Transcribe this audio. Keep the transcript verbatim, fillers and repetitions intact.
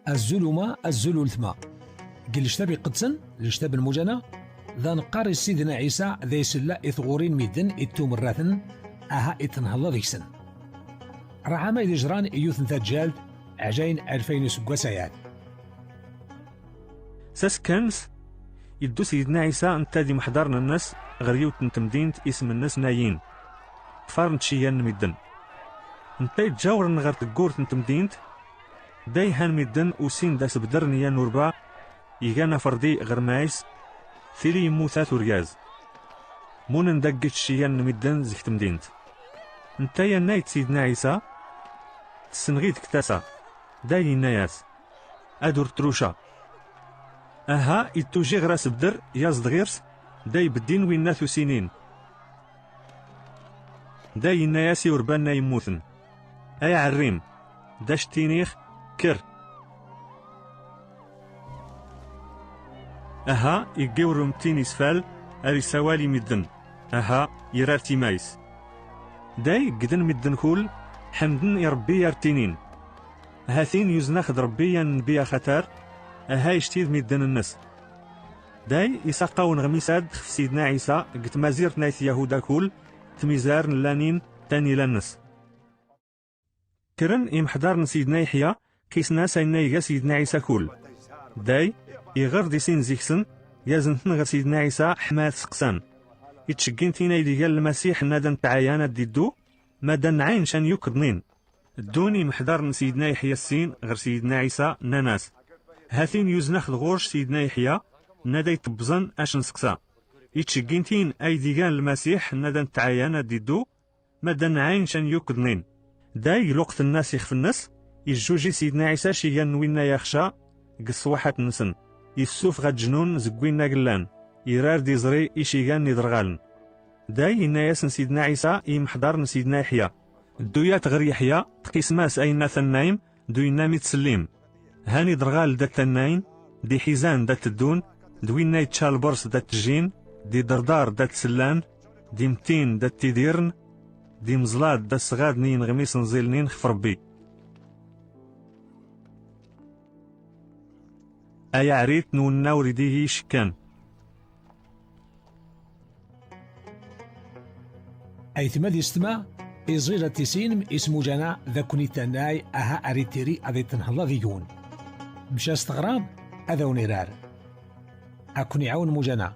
Azul uma, azul ultma. Deg lectab iqedsen, lectab n Mujana, d aneqqar i Sidna Ɛisa d aysella i tɣuri n midden i ttumerraten, aha i tenhella deg-sen. Raɛama i d-ijran i yiwet n taǧǧalt, ɛjayen alfayn useggas ayad. S asekkan-s, iddu Sidna Ɛisa netta d imeḥdaren-nnes ɣer yiwet n temdint isem-nnes Nayin. Ṭṭfaren-t cigan n midden. Netta yettjawren ɣer teggurt n temdint, da ihan midden usin-d asebder n yan urba, igan aferdi ɣer mays, tili yemmutat urgaz. Munen da ggeč cigan n midden zeg temdint. Netta yanna-yed Sidna Ɛisa, tessenɣi deg tasa. Da yenna-yas, ad ur truca. Aha, ittuji ɣer asebder, yaẓ-d ɣir-s, da ibeddin winna tusinin. Da yenna-yas i urbanna yemmuten, ay aɛerrim, da c-ttiniɣ, kker. Aha, iggiwr umtin isfal, ar isawal i midden. Aha, irar timays. Day ggden midden kul, ḥemden i Rebbi ar ttinin, hatin yuzen-ax-d Rebbi a nnbi axatar, aha ictid midden-nnes. Day isaqawen ɣmisad xef Sidna Ɛisa deg tmazirt n ayt Yahuda kul, tmizar n lanin tanila-nnes. Kkren imeḥdar n Sidna Yeḥya, qisen-as ayen ay iga Sidna Ɛisa kul. Day, iɣer di sin zik-sen, yazen-ten ɣer Sidna Ɛisa ḥma ad t-seqsan. Ittceggin tin ay d-igan Lmasiḥ nna d antaɛayan ad d-iddu, ma d anɛayn can yukḍnin. Ddun imeḥdar n Sidna Yeḥya sin ɣer Sidna Ɛisa, nnan-as, hatin yuzen-ax-d ɣur-c Sidna Yeḥya, nna d ay tebbẓen ac nseqsa. Ittceggin tin ay d-igan Lmasiḥ nna d antaɛayan ad d-iddu, ma d anɛayn can yukḍnin. Day luqt-nnas ixef-nnes, ijjuji Sidna Ɛisa cigan n winna yaxca deg ṣṣwaḥat-nsen, issufeɣ aǧnun zeg winna gellan, irar-d iẓri icigan n iderɣalen. Day inna-yasen Sidna Ɛisa i imeḥdar n Sidna Yeḥya, dduyat ɣer Yeḥya, tqisem-as ayenna tannaym, d uyenna mi tsellim. Han iderɣal da ttannayn, d iḥizan da teddun, d winna yečča lbers da ttejjin, d iderdar da tsellan, d imtin da ttidiren, d imeẓlad da sɣaden i yineɣmisen ẓilnin xef Rebbi. Ay aɛrit n wenna ur idigi icekkan. Aytma d istma, iẓil ad tisinem ismujana d akun itannay aha ar itiri ad itenhella digun. Bca s teɣrab, ad awen irar. Akun iɛawen mujana.